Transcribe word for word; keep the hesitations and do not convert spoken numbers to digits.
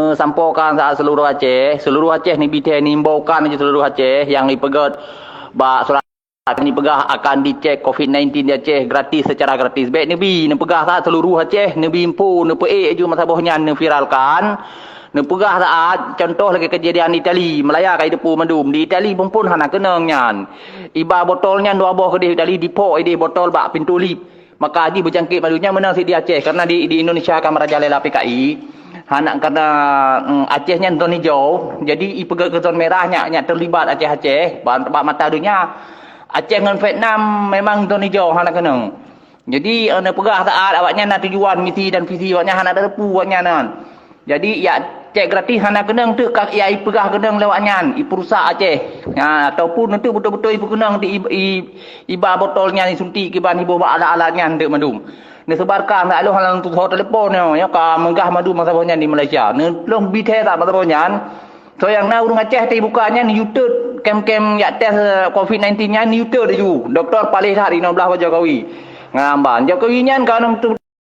neusampoekan saat seluruh Aceh, seluruh Aceh neubi thèe, neuimbaukan laju seluruh Aceh nyang ipeugèt bak surat neupeugah akan dicek covid sembilan belas di Aceh gratis, secara gratis. Bèk neubi, neupeugah saat seluruh Aceh neubi info, neupeuék laju masa boh nyan, neuviralkan. Neupeugah saat, contoh lagèe keujadian Itali, meulaya ka jiteupeue mandum. Di Itali phon hana keunong nyan. Iba botol nyan dua boh keudéh Itali, dipok idéh botol bak pintoe lift. Maka jih beujangkét mandum nyan. Meunan cit di Aceh, karena di, di Indonesia ka meurajalela P K I, hana karena, mm, Aceh nyan zon hijau, jadi ipeugèt keu zon merah nyan, nyan teulibat Aceh-Aceh bak, bak mata donya. Aceh ngon Vietnam memang zon hijau, hana keunong. Jadi, eh, neupeugah saat awaknyan na tujuan, misi dan visi awaknyan hana teupeue awaknyan nyan. Jadi, jak cek gratis hana keunong teuk ka, ya ipeugah keunong lé awaknyan, ipeurusak Aceh. Ha, ataupun neuteuek beutôi-beutôi ipeukeunong di i, i, iba botol nyan isuntik kiban iboh bak alat-alat nyan teuk mandum. Neusebarkan lam tutoe telepon nyoe, nyoe ka meugah mandum masa boh nyan di Malaysia. Neulong bi thèe that masa boh nyan. Soe nyang na ureueng Aceh teubuka nyan, neuyue teut kem-kem jak tes, eh, covid sembilan belas nyan, neuyue teut laju. Doktor paléh that inoe blaih bak Jokowi. Ngamban. Jokowi nyan ka